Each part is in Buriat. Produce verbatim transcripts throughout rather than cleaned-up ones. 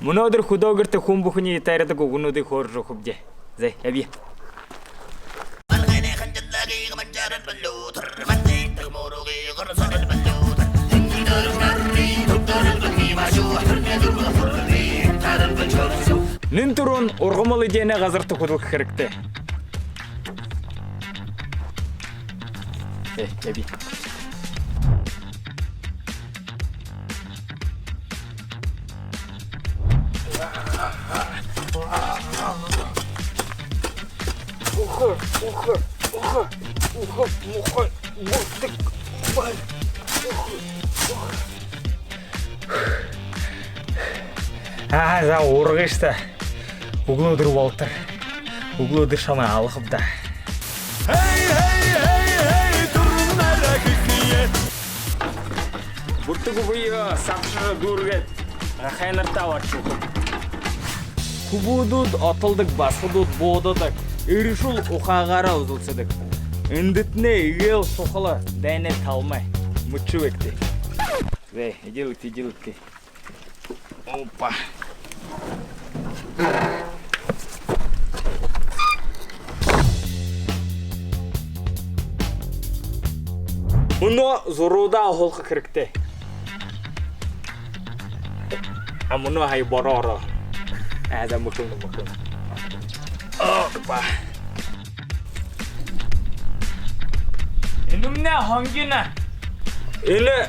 Мүнөөдэр хүдөө гэртэ хүн бүхэниие тайрадаг үгэнүүдые хөөрэжэ үгэхэбди. Зай, ябая. Нэн түрүүн ургамал эдеэнэй газарта хүдэлхэ хэрэгтэй. Э, ябая. Ухо, ухо, ухо, ухо, мухо, буртык, бай. Ухо, ухо. Аа, за, ургыш даа. Үглөөдэр болотор. Үглөөдэр шамай алахаб даа. Хэй, хэй, хэй, хэй, түрүүн нараа хэхые. Бүртэг үбые сабшажа дүүргээд, гахайнартаа абаашуухаб. Хүбүүдүүд отолдог, басагадууд буудадаг, эрэшүүл ухаагаараа үзэлсэдэг. Эндэтнай эгээл шухала дайнай талмай. Мэдэжэ байгты. Зай, эдеэлэгты, эдеэлэгты. Опа. Мүнөө зуруудаа уһалха хэрэгтэй. А мүнөө хай бороо ороо. Аа, за, мүхэлнэ, мүхэлнэ. Опа. Энэмнай хонгино. Энэ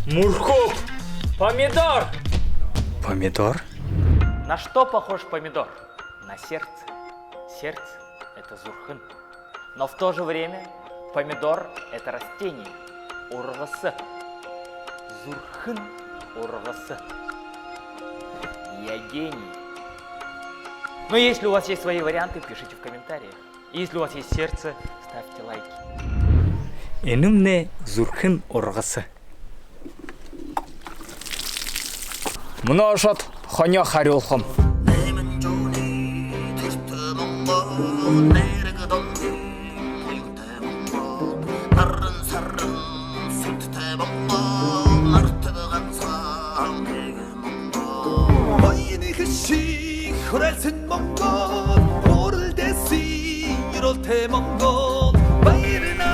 мүрхөөн. Помидор. Помидор? На что похож помидор? На сердце. Сердце — это зүрхэн. Но в то же время помидор — это растение. Ургаса. Зүрхэн ургаса. Я гений. Но если у вас есть свои варианты, пишите в комментариях. Если у вас есть сердце, ставьте лайки. Энэмнай зүрхэн ургаса. Мүнөө ошоод хонёо харюулхам.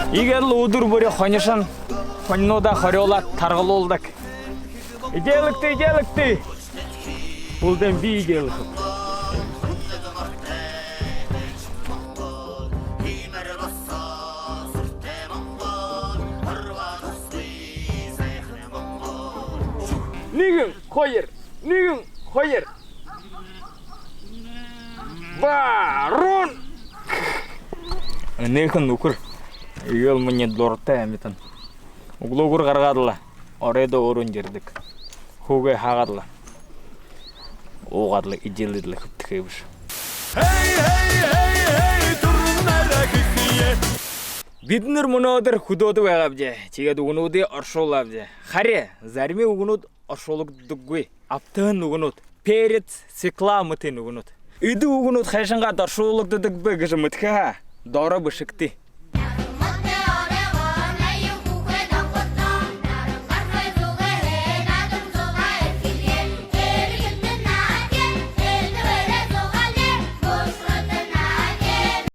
Иигээд лэ үдэр бүри хонишон хонинуудаа харюулаад таргалуулдаг. Эдеэлэгты, эдеэлэгты. Бултыень би эдеэлэхэб. Нэгэн, хоёр, нэгэн, хоёр. Баруун. Энэхэн үхэр. Эгээл минии дуратай амитан. Үглөөгүүр гаргаад лэ оройдоо өөрөө ерэдэг. Хүүгээ хаагаад лэ, уугаад лэ, эдеэлээд лэ хэбтэхэ бэшэ. Хэй, хэй, хэй, хэй, түрүүн нараа хэхые. Бидэнэр мүнөөдэр хүдөөдэ байгаабди. Тиигээд үгэнүүдые оршуулаабди. Харин зарим үгэнүүд оршуулагдадаг. Абтаһан үгэнүүд. Перец, свекла мэтын үгэнүүд. Эдэ үгэнүүд хайшан гээд оршуулагдадаг бэ гэжэ мэдэхэ һаа, доро бэшэгты.